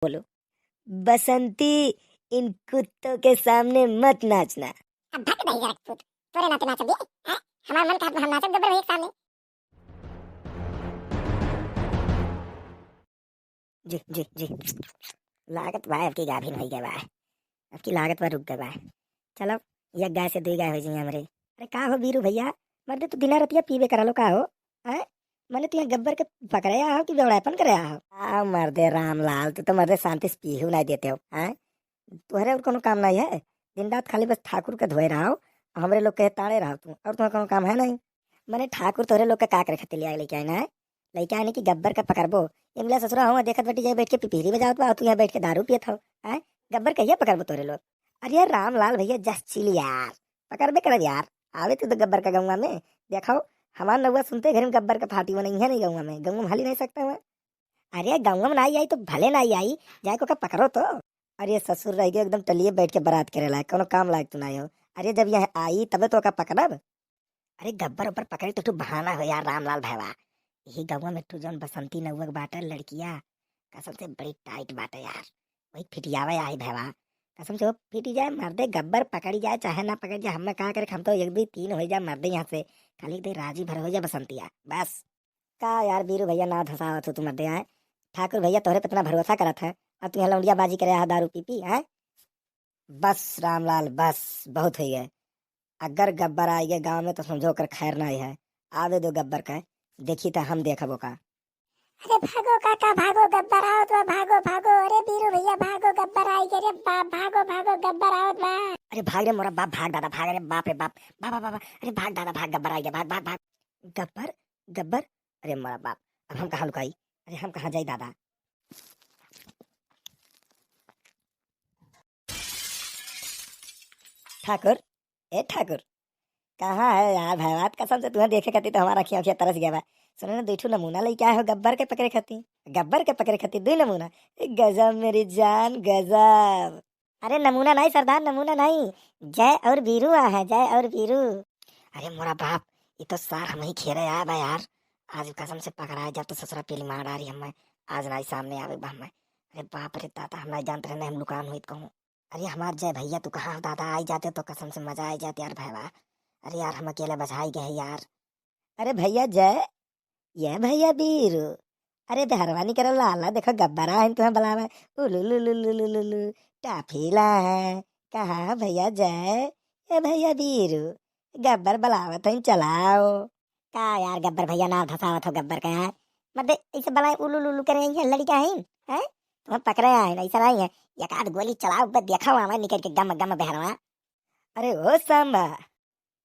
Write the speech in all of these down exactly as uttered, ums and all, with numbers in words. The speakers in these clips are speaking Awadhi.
बोलो, बसंती, इन कुत्तों के सामने मत नाचना। अब भक दही जरा पूत, तोरे नाते नाचब बे, हैं? हमार मन कहत बा हम नाचब गब्बर भैया के सामने। जी, जी, जी। लागत बा, अब की गाभिन होइ गए बा। अब की लागत बा, रुक गए बा। चलो, एक गाय से दुई गाय होइ जाई हमरे। अरे का हो बीरू भैया, मर्दे तू दिना रतिया पीबे करलो का हो? हैं? मने तू यहाँ गब्बर के पकड़े आहो कि बेवड़ापन करे आहो? आ मर्दे रामलाल, तू तो मर्दे शांति से पीहू नहीं देते हो, हैं? तोहरे और कोनो काम नहीं है? दिन रात खाली बस ठाकुर के धोए रहो, हमरे लोग के ताड़े रहो तू, और तुम्हें कोनो काम है नहीं? मने ठाकुर तोहरे लोग के का करे खातिर ले आए लेके आए ना है? लइका आने की गब्बर का पकड़बो। ये मिला ससुरा हुआ देखत बटी जाए बैठ के पिपीरी बजावत बा, तू यहाँ बैठ के दारू पियत हो, हैं? गब्बर कहिया पकड़बो तोरे लोग? अरे यार रामलाल भैया, just chill यार, पकड़बे करब यार। आवे तू तो गब्बर का गौवा में, देखो हमार नौवा सुनते घर में गब्बर का फाटी बनई है नहीं गौवा में, गौवा में हली नहीं सकता हुआ। अरे गौवा में ना आई तो भले ना आई, जाए को का पकड़ो तो। अरे ससुर रह गए एकदम टलिए बैठ के बारात करे लायक, कोनो काम लायक तू ना हो। अरे जब यहाँ आई तबे तो का पकड़ब। अरे गब्बर ऊपर पकड़े तो तू बहाना हो यार रामलाल भैवा। यही गौवा में तू जौन बसंती नौवा के बाटे लड़किया, कसम से बड़ी tight बाटे यार। वही फिटियावे आई भैवा। कसम से वो फिटी जाए मर्दे, गब्बर पकड़ी जाए चाहे ना पकड़ी जाए, हमें का करे, हम तो एक दुई तीन हो जाए मर्दे यहाँ से। खाली एक दे राजी भर हो जाए बसंतिया, बस। का यार बीरू भैया ना धसावत हो तू मर्दे आए। ठाकुर भैया तोहरे पे इतना भरोसा करत है और तू यहाँ लौंडिया बाजी करे आहा दारू पी पी, हैं? बस रामलाल बस, बहुत हो गए। अगर गब्बर आ गए गाँव में तो समझो ओकर खैर नहीं है। आवे दो गब्बर का, देखी तो हम देखबो का। अरे भागो काका भागो, गब्बर आवत बा, भागो भागो। अरे बीरू भैया भागो, गब्बर आई गए रे बाप, भागो भागो, गब्बर आवत बा। अरे भाग रे मोरा बाप, भाग दादा भाग रे बाप रे बाप, बाबा बाबा, अरे भाग दादा भाग, गब्बर आई गए, भाग भाग भाग। गब्बर, गब्बर, अरे मोरा बाप, अब हम कहाँ लुकाई? अरे हम कहाँ जाई दादा? ठाकुर, ए ठाकुर, कहाँ है यार भाई? बात कसम से तुम्हें देखे खातिर तो हमारा अखिया अखिया तरस गया बा। सुनो ना, दो ठो नमूना लेके आए हो गब्बर के पकड़े खातिर। गब्बर के पकड़े खातिर दो नमूना। ए, गजब मेरी जान, गजब। अरे नमूना नहीं सरदार, नमूना नहीं, जय और बीरू आ है, जय और बीरू। अरे मोरा बाप, ये तो सार हम ही खेरे आए बा यार। आज कसम से पकड़ा है, जब तो ससुरा पीली मार डारी हमें। आज नहीं सामने आवे बा हमें। अरे बाप रे दादा, हम नहीं जानते रहे, नहीं हम लुकान हुई कहूँ। अरे हमार जय भैया, तू कहाँ हो दादा? आई जाते तो कसम से मजा आई जात यार भैया। अरे यार, हम अकेले बझाई गए यार। अरे भैया जय, ये भैया बीरू, अरे बेहरवा निकल लाला, देखो गब्बर आहिन तुम्हें बुलावे। उलु लु लु लु लु लु लु, टाफी ला है। कहाँ है भैया जय? ए भैया बीरू, गब्बर बुलावत है, चलाओ। का यार गब्बर भैया नाव धसावत हो गब्बर का यार? मत दे, ऐसे बलाए उलु लुलु करे, ये लड़का है, हैं? तुम्हें पकड़े आए ना, ऐसा नहीं है। एक आध गोली चलाओ, बस देखा हुआ मैं निकल के गम गम बहरवा। अरे ओ सांबा।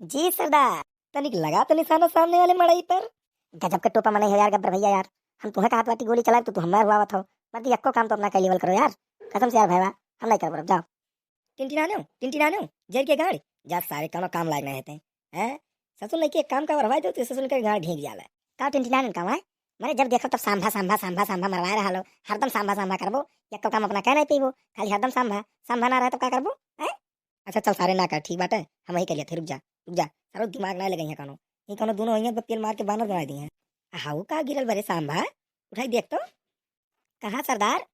जी सरदार। तनिक लगा तो निशाना सामने वाले मड़ई पर। गजब के टोपा मनई हो यार गब्बर भैया यार। हम तुम्हें कहत बाटी गोली चलाए तो तू हमें हुआवत हो। मत दी, यक्को काम तो अपना कई लेवल करो यार। कसम से यार भैया, हम नहीं करब, जाओ। टिनटिनानो, टिनटिनानो, जर के गाड़, जा सारे कौनो काम लायक नहीं होते। हैं? ससुर लइके एक काम का बरवाए दो, तो ससुर के गाड़ ढींग जाला। का टिनटिनानो काम है? मने जब देखो तब सांभा, सांभा, सांभा, सांभा मरवाए रहा लो। हरदम सांभा, सांभा करबो, यक्को काम अपना कह नहीं पीबो, खाली हरदम सांभा, सांभा ना रहे तो का करबो? हैं? अच्छा चल सारे ना कर, ठीक बाटे, हम वही करिया थे, रुक जा, रुक जा, सारो दिमाग ना लगे यहाँ कौनो। ये कौनो दोनों होइहैं, बस तेल मार के बानर बनाए दिहैं। हाउ का गिरल बरे सांभा? उठाई देख तो। कहाँ सरदार?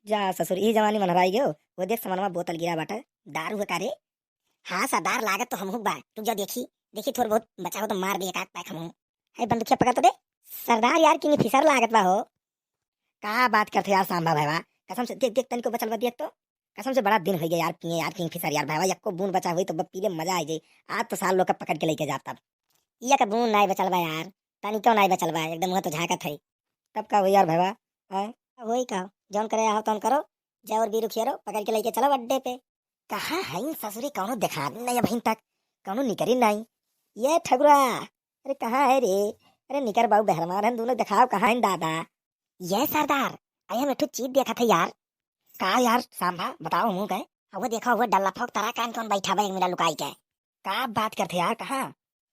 जा ससुर, ई जवानी मनहराई गयो। वो देख समनवा बोतल गिरा बाटे। दारू है का रे? हाँ सरदार, लागत तो हमहू बा। रुक जा देखी, देखी थोड़ बहुत बचा हो तो मार दे एक आध पैक हमहू। है बंदूकिया पकड़ तो दे। सरदार यार किंग फिशर लागत बा हो। का बात करते यार सांभा भैया? कसम से देख, देख तनिको बचल बा देख तो। कसम से बड़ा दिन हो गया यार पिए यार किंग फिशर यार भैया, यक्को बूंद बचा हुई तो ब-, पीले मजा आ जाई। आज तो सार लोग का पकड़ के लेके जाता। ये का बूंद नाई बचल बा यार, तनिको नाई बचल बा, एकदम मुँह तो झाँकत है। तब का हो यार भैया? हैं? अब वही का, जौन करे आहो तौन करो, जय और बीरू खियरो, पकड़ के लेके चलो अड्डे पे। कहाँ है इन ससुरी, कौनो देखा नहीं अभी तक, कौनो निकरी नहीं। ये ठगुरा, अरे कहाँ है रे? अरे निकर बाबू बहरमान, हम दोनों दिखाओ कहाँ है दादा? ये सरदार, अरे हम एक ठो चीज देखा था यार। का यार सांभा, बताओ मुँह गए। वो देखो वो डल्ला फोक तरा कान कौन बैठा बा एक मिला लुकाई के। का बात करते यार, कहाँ?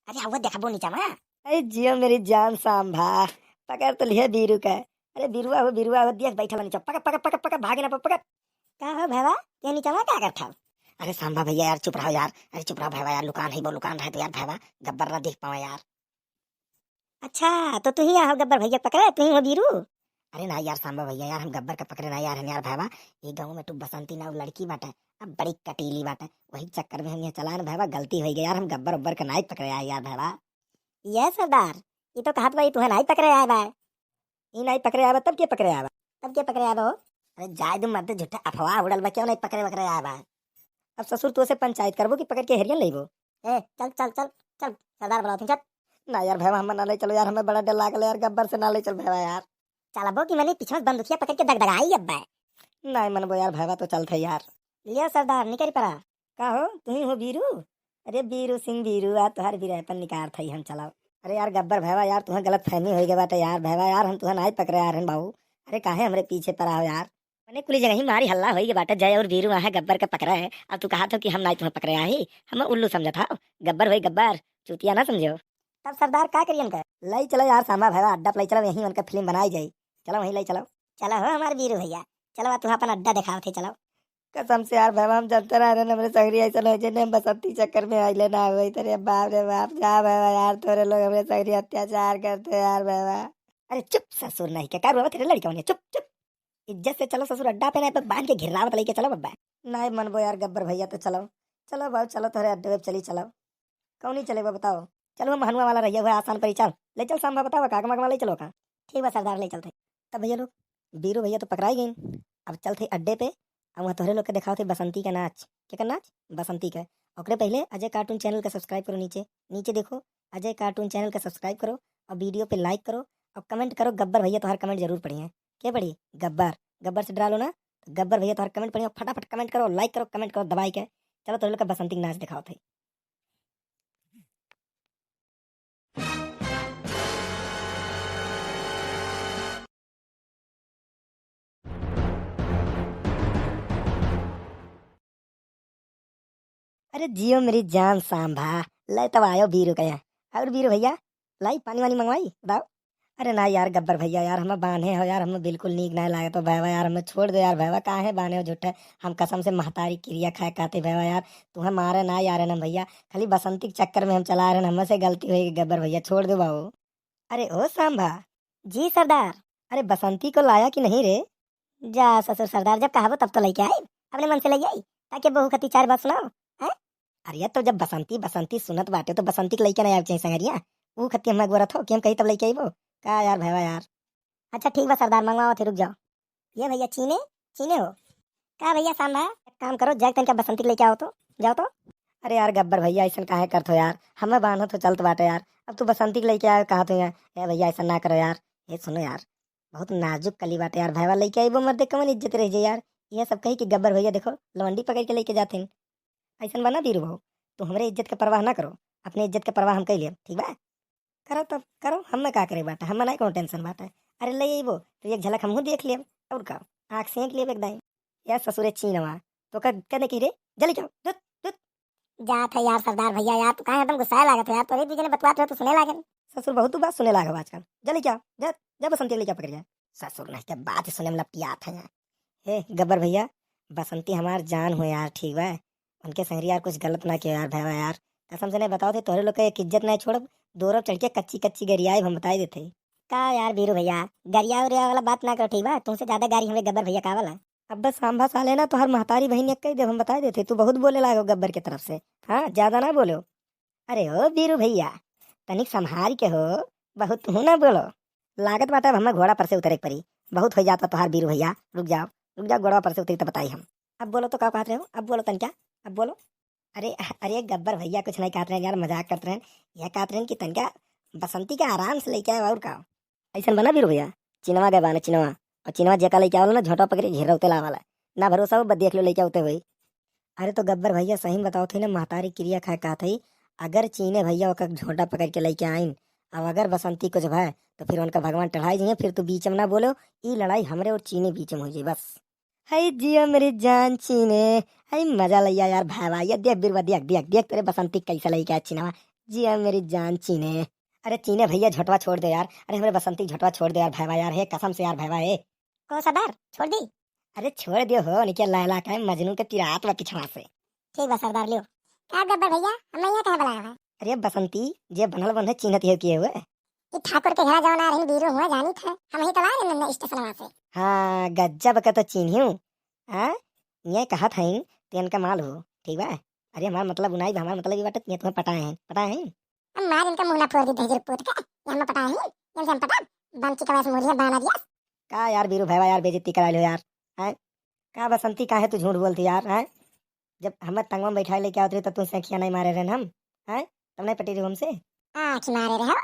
अरे वो देखबो नीचा में। अरे जियो मेरी जान सांभा, पकड़ तो लिया बीरू का। अरे बीरुआ हो, बीरुआ हो, देख बैठा बा नीचा, पकड़, पकड़, पकड़, पकड़, भागे ना, पकड़। का हो भैया, ये नीचा में का करता हो? अरे सांभा भैया यार चुप रहो यार, अरे चुप रहो भैया यार, लुकान है वो, लुकान रहे तो यार भैया, गब्बर ना देख पावे यार। अच्छा, तो तू ही हो गब्बर भैया पकड़े, तू ही हो बीरू? अरे ना यार सांभा भइया यार, हम गब्बर का पकड़े ना यार, हम यार भइवा, ये गाँव में तू बसंती नाव लड़की बाटे, अब बड़ी कटीली बाटे, वही चक्कर में हम यहाँ चलाए ना भइवा, गलती होइ गई यार, हम गब्बर उब्बर का नाई पकड़े आए यार भइवा। ये सरदार, ये तो कहत बा, ये तुहे नाई पकड़े आए बा। ई नाई पकड़े आए बा, तब के पकड़े आए बा? तब के पकड़े आए बा हो? अरे जाए दू मर्दे, झूठे अफवाह उड़ल बा, क्यों नाई पकड़े वकड़े आए बा? अब ससुर तो से पंचायत करबो कि पकड़ के हेरियन लेबो? ए, चल, चल, चल, चल, सरदार बुलावत हैं, चल। ना यार भइवा, हमें ना ले चलो यार, हमें बड़ा डर लागल यार, गब्बर से ना ले चल भइवा यार। चलबो कि मने पीछे से बंदूकिया पकड़ के दगदगाई अब्बा। नाई मनबो यार भइवा, तो चलत है यार। लियो सरदार, निकल पड़ा। का हो, तुही हो बीरू? अरे बीरू सिंह बीरू, आ तोहार बीरापन निकारत हई हम, चलाओ। अरे यार गब्बर भइवा यार, तुहे गलत फहमी होइ गई बाटे यार भइवा यार, हम तुहे नाई पकड़े आ रहन बाबू। अरे काहे हमरे पीछे पड़ा हो यार? मने कुली जगह ही मारी हल्ला होइ गई बाटे, जय और बीरू आहे गब्बर के पकड़े है, अब तू कहत हो कि हम नाई तुहे पकड़े आही, हम उल्लू समझत हो? गब्बर होई गब्बर, चूतिया ना समझो। तब सरदार का करियन का? लई चलो यार सांभा भइवा अड्डा पे लई चलो, यहीं उनका फिल्म बनाई जाई। चलो वहीं लई चलो। चलो हो हमार बीरू भइया, चलो आ तू अपन अड्डा देखावत है, चलो। कसम से यार भइवा, हम जनते ना रहन हमरे संगरी ऐसन होइ जाए, हम बसंती चक्कर में आइले ना होई। अरे बाप रे बाप, जा भइवा यार, तोरे लोग हमरे संगरी अत्याचार करते यार भइवा। अरे चुप ससुर, नहीं के का रोवत रे लड़का होने, चुप चुप। इज्जत से चलो ससुर अड्डा पे, नहीं पे बांध के घिर्रावत लेके चलो बब्बा। नहीं मनबो यार गब्बर भइया, तो चलो, चलो बाबू चलो, तोहरे अड्डे पे चली चलो। कौनी चले बा बताओ? चलो हम हनुआ वाला रहिया हुआ आसान परी, चल ले चल सांभा, बताओ का कमा कमा ले चलो का। ठीक बा सरदार, ले चलते। तब भइया लोग, बीरू भइया तो पकड़ाई गइन, अब चलते अड्डे पे, अब वहाँ तोहरे लोग के देखावत है बसंती का नाच। के का नाच? बसंती का। ओकरे पहले अजय कार्टून चैनल का सब्सक्राइब करो, नीचे, नीचे देखो, अजय कार्टून चैनल का सब्सक्राइब करो और वीडियो पे लाइक करो और कमेंट करो। गब्बर भइया तोहार कमेंट जरूर पढ़िए। के पढ़ी? गब्बर। गब्बर से डरा लो ना, तो गब्बर भइया तोहार कमेंट पढ़िए, फटाफट कमेंट करो, लाइक करो, कमेंट करो दबाई के। चलो तोहरे लोग का बसंती का नाच देखावत है। अरे जियो मेरी जान सांभा, ले तब आयो बीरू का यहाँ। और बीरू भइया, लाई पानी वानी मंगवाई, बताओ। अरे ना यार गब्बर भइया यार, हमें बान्हे हो यार, हमें बिल्कुल नीक ना लागत हो भइवा यार, हमें छोड़ दो यार भइवा, काहे बान्हे हो झूठे? हम कसम से महतारी किरिया खाए कहते भइवा यार, तुहे मारे ना यार ना भइया, खाली बसंती के चक्कर में हम चला रहे, हमसे गलती होइ गई गब्बर भइया, छोड़ दो बाबू। अरे ओ सांभा। जी सरदार। अरे बसंती को लाया कि नहीं रे? जा ससुर सरदार, जब कहबो तब तो लइके आई, अपने मन से लइ आई, ताकि बहू खती चार बात सुनाओ, हैं? अरे तो जब बसंती बसंती सुनत बाटे तो बसंती के लइके ना आवे चाहिए संगरिया, ऊ खती हम अगोरत हो कि हम कही तब लइके आइबो, का यार भइवा यार। अच्छा ठीक बा सरदार, मंगवाओ थे, रुक जाओ। ये भइया चीने, चीने हो? का भइया सांभा, एक काम करो, जाके तनिका बसंती के लइके आओ तो, जाओ तो। अरे यार गब्बर भइया, ऐसन काहे करत हो यार, हमें बान्हो तो चलत बाटे यार, अब तू बसंती के लइके आए कहा तू यहाँ। ए भइया ऐसा ना करो यार, ए सुनो यार, बहुत नाजुक कली बाटे यार, भइवा लइके आइबो मर्दे, कवन इज्जत रह जाई यार। ये सब कही कि गब्बर भइया देखो लवंडी पकड़ के लइके जाते हैं। ऐसन बना बीरू बाबू, तू हमरे इज्जत के परवाह ना करो, अपने इज्जत के परवाह हम कइ लेब, ठीक बा? करो तब, करो, हमें का करे बाटे, हमें नाहीं कोनो टेंशन बाटे। अरे ले अइबो, तो एक झलक हमहू देख लेब, और का, आँख सेंक लेब एकदम। या ससुरे चीनवा, तो का, कने की रे, जल्दी जाओ, दुत, दुत। जात है यार सरदार भइया, यार तू काहे एकदम गुस्साए लागत है यार, तोरे दू जने बतुआत रहे तू सुने लागल। ससुर बहुत तू बात सुने लागो आजकल, जल्दी जाओ, जा, जा बसंती के लइके पकड़ जा। ससुर नहीं के बात सुने में लपटियात है यार। हे गब्बर भइया, बसंती हमार जान हो यार, ठीक बा? उनके संगरी यार कुछ गलत ना कियो यार, भइवा यार। कसम से नहीं बताओ थे, तोहरे लोग के एक इज्जत नहीं छोड़ब, दोरब चढ़ के कच्ची कच्ची गरियाई हम बताई देते। का यार बीरू भइया, गरिया उरिया वाला बात ना करो, ठीक बा? तुमसे ज्यादा गारी हमरे गब्बर भइया का वाला। अब बस सांभा साले ना, तोहर महतारी बहिन एक कही देब, हम बताई देते, तू बहुत बोले लागो गब्बर के तरफ से। हाँ, ज्यादा ना बोलो। अरे ओ बीरू भइया, तनिक संभाल के हो, बहुत तू ना बोलो। लागत बाटे अब हमें घोड़ा पर से उतरे के पड़ी, बहुत हो जाता तोहार बीरू भइया। रुक जाओ, रुक जाओ, घोड़ा पर से उतरी तो बताई हम। अब बोलो तो का कहत रहे हो, अब बोलो तनिका, अब बोलो। अरे, अरे गब्बर भइया कुछ नहीं कहत रहे यार, मजाक करत रहे। यह कहत रहे कि तनिका बसंती के आराम से लइके आओ और का। ऐसन बना बीरू भइया, चिनवा गए बाने चिनवा, और चिनवा जेका लइके आवल ना झोंटा पकड़ के घेरौते लावाला। ना भरोसा हो, बस देख लो लइके आवते होई। अरे तो गब्बर भइया सही में बताओ थे ना, महतारी किरिया खाए कहत हई, अगर चीने भइया ओकर झोंटा पकड़ के लइके आइन, अब अगर बसंती कुछ भय तो फिर उनका भगवान टढ़ाई जइहें, फिर तू बीच में ना बोलो, ई लड़ाई हमरे और चीने बीच में हो जाई बस। हई जिया मेरी जान चीने, हई मजा लइया यार भाई, ये देख बीरवा, देख, देख, देख तेरे बसंती कैसे लइके आ चिनवा, जिया मेरी जान चीने। अरे चीने भइया झोंटवा छोड़ दे यार, अरे हमरे बसंती झोंटवा छोड़ दे यार भाई यार, हे कसम से यार भाई हे। को सरदार, छोड़ दी? अरे छोड़ दियो हो, निके लैला का मजनू के पिरात बा पिछवा से। ठीक बा सरदार, लियो। का गब्बर भइया, हम यहाँ कहाँ बुलाया है? अरे बसंती, जे बनल बंधे चिन्हत हो किए हुए। ई ठाकुर के घरा जौन आ रही बीरू हुआ जानी था, हम ही तो लाए रहन स्टेशनवा से। हाँ, गज्जब का तो चिन्हियो। हाँ, ये कहत हईं, ते इनका माल हो, ठीक बा? अरे हमार मतलब उनाई बा, हमार मतलब ई बाटे, ये तुम्हें पटाए हैं, पटाए हैं? हम मार इनका मुंह ना फोड़ दी दहिजर पूत का, ये हम पटाए हैं, इनसे हम पटा, बमची का वैसे मुड़िया बाना दिया। का यार बीरू भैया यार बेइज्जती कराइल हो यार, हैं? का बसंती काहे तू झूठ बोलती यार, हैं? जब हमें टंगवा में बैठाए लेके आवत रही तो तू सेंखिया नहीं मारे रहन हम, हैं? तब नहीं पटी रही हमसे? आँख मारे रहो,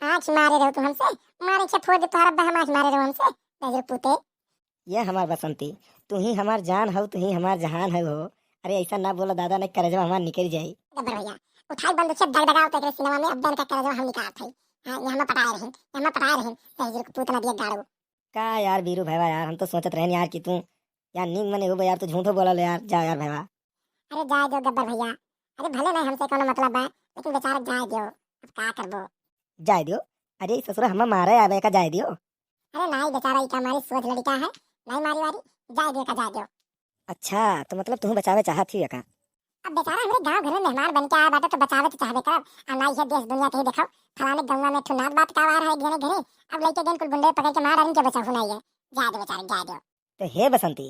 आँख मारे रहो तू हमसे, मारे के फोड़ दे तोहरा अब्बा हम आँख मारे रहो हमसे, दहिजर पूते। ये हमार बसंती, तू ही हमार जान हौ, तू ही हमार जहान हौ हो। अरे ऐसा ना बोलो दादा, नहीं करेजवा हमार निकल जाई। गब्बर भैया, उठाई बंदूक से दगदगाओ तो एकरे सिनेमा में, अब इनका करेजवा हम निकालत हई। हाँ, ये हमें पटाए रही, ये हमें पटाए रही, दहिजर के पूत ना दिया गाड़ू। का यार बीरू भैया यार, हम तो सोचत रहन यार कि तू यार नीक मने हो यार, तू झूठो बोलल यार, जा यार भैया। अरे जाए दो गब्बर भैया, अरे भले नहीं हमसे कोनो मतलब बा, लेकिन बेचारा जाए दो, अब का करबो? जाए दियो। अरे ससुरा हमें मारे आवे का, जाए दियो। अरे नहीं बेचारा, ई का मारी सोच लड़का है, नहीं मारी वारी, जाए दियो का, जाए दियो। अच्छा, तो मतलब तुहूँ बचावे चाहत ही का? अब बेचारा हमरे गाँव घर में मेहमान बन के आया बाटे तो बचावे तो चाहबे करब। आ ना ये देश दुनिया के ही देखो, फलाने गौवा में ठू नात बात का वार है घने घने, अब लइके गन कुल गुंडे पकड़ के मार डालिन के बचाहू नहीं है। जाए दो बेचारा, जाए दो। तो हे बसंती,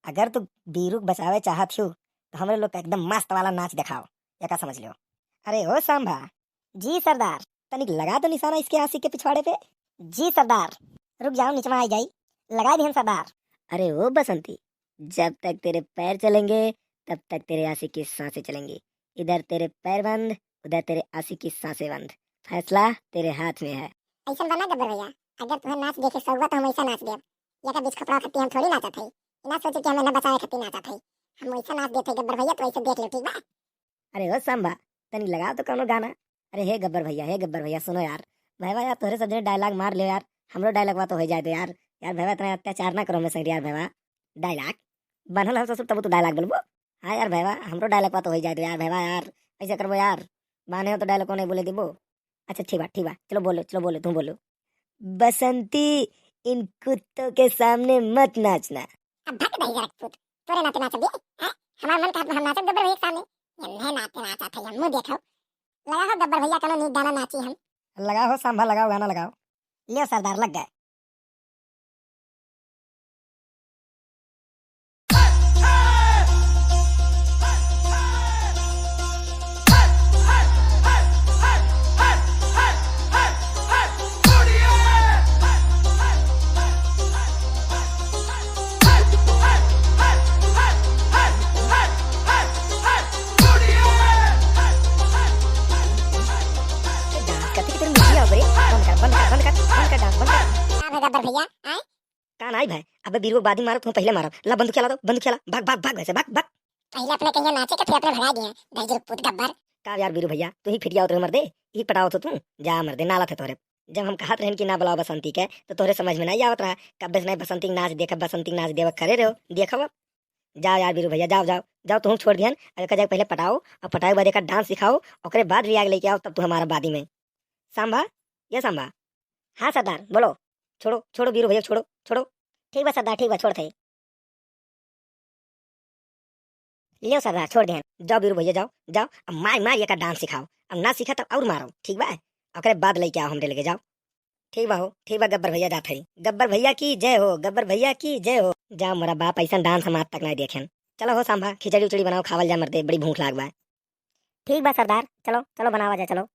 अगर तू बीरू के बचावे चाहत हो तो हमरे लोग का एकदम मस्त वाला नाच दिखाओ, ये का समझ लियो। अरे ओ सांभा। जी सरदार। तनिक लगा तो निशाना इसके आशिक के पिछवाड़े पे। जी सरदार। रुक जाओ, निचवा आई जाई, लगा दिहन सरदार। अरे ओ बसंती, जब तक तेरे पैर चलेंगे तब तक तेरे आशिक की सांसें चलेंगी। इधर तेरे पैर बंद, उधर तेरे आशिक की सांसें बंद। फैसला तेरे हाथ में है। ऐसा बना गब्बर भैया, अगर तुम्हें नाच देखे शौक बा तो हम ऐसा नाच देब। ये का बीच खपड़ा खत्ती हम थोड़ी नाचत हई। ना सोचे कि हमें ना बचावे खातिर नाचत हई। हम ऐसा नाच देते गब्बर भैया, तो ऐसे देख लो, ठीक बा? अरे ओ सांभा, तनी लगाओ तो कौनो गाना। अरे हे गब्बर भैया, हे गब्बर भैया, सुनो यार, भैया यार, तोहरे सब जने डायलॉग मार लियो यार, हमरो डायलॉगवा तो हो जाए दो यार। यार भैया, इतना अत्याचार ना करो हमें संग यार भैया। डायलॉग बनल हो ससुर, तब तो डायलॉग बोलबो। हाँ यार भैया, हमरो डायलॉगवा तो हो जाए दो यार भैया यार, ऐसे करबो यार, माने हो तो डायलॉग को नहीं बोले देबो। अच्छा ठीक बा, ठीक बा, चलो बोलो, चलो बोलो, तुम बोलो। बसंती, इन कुत्तों के सामने मत नाचना। अब भक दही जरक पूत, तोरे नाते नाचब बे, हैं? हमार मन कहत बा हम नाचब गब्बर भैया के सामने। ये नहीं नाते नाचा था, ये मुंह देखो। लगा हो गब्बर भैया कनो नीक गाना नाची हम। लगा हो सांभा, लगाओ गाना लगाओ। लियो सरदार, लग गए। डांस करती कितनी मीठी आवाज रे। बंद कर, बंद कर, बंद कर, बंद कर डांस, बंद कर। का भे गब्बर भैया, आए? का नाई भाई, अबे बीरू बादी मारो, तुम पहले मारो। ला बंदूक चला दो, बंदूक चला, भाग, भाग, भाग, वैसे भाग, भाग। पहले अपने कहिया नाचे के, फिर अपने भगा दिए, दहिजर पूत गब्बर। का यार बीरू भैया, तू ही फिटिया उतरे मर्दे, ही पटाओ तो तू, जा मर्दे, नाला थे तोरे। जब हम कहत रहन कि ना बुलाओ बसंती के, तो तोरे समझ में नहीं आवत रहा। कब्बे से नहीं बसंती के नाच देख, बसंती के नाच देख करे रहो, देखो अब। जाओ यार बीरू भैया, जाओ, जाओ, जाओ, तुम छोड़ दिहन, अब एका जाके पहले पटाओ, और पटाए के बाद एका डांस सिखाओ, ओकरे बाद लिया के लेके आओ, तब तू हमारा बादी में। सांभा, ये सांभा। हाँ सरदार, बोलो। छोड़ो, छोड़ो बीरू भैया, छोड़ो, छोड़ो। ठीक बा सरदार, ठीक बा, छोड़ थे। लियो सरदार, छोड़ देहन। जाओ बीरू भैया, जाओ, जाओ, अब मार, मार एका डांस सिखाओ। अब ना सीखा तब और मारो, ठीक बा? ओकरे बाद लेके आओ हमरे लगे, जाओ। ठीक बा हो, ठीक बा, गब्बर भैया जात हई। गब्बर भैया की जय हो, गब्बर भैया की जय हो। जा मोरा बाप, ऐसन डांस हम आज तक नहीं देखेन। चलो हो सांभा, खिचड़ी उचड़ी बनाओ, खावल जा मर्दे, बड़ी भूख लाग बा। ठीक बा सरदार, चलो, चलो बनावा जा, चलो।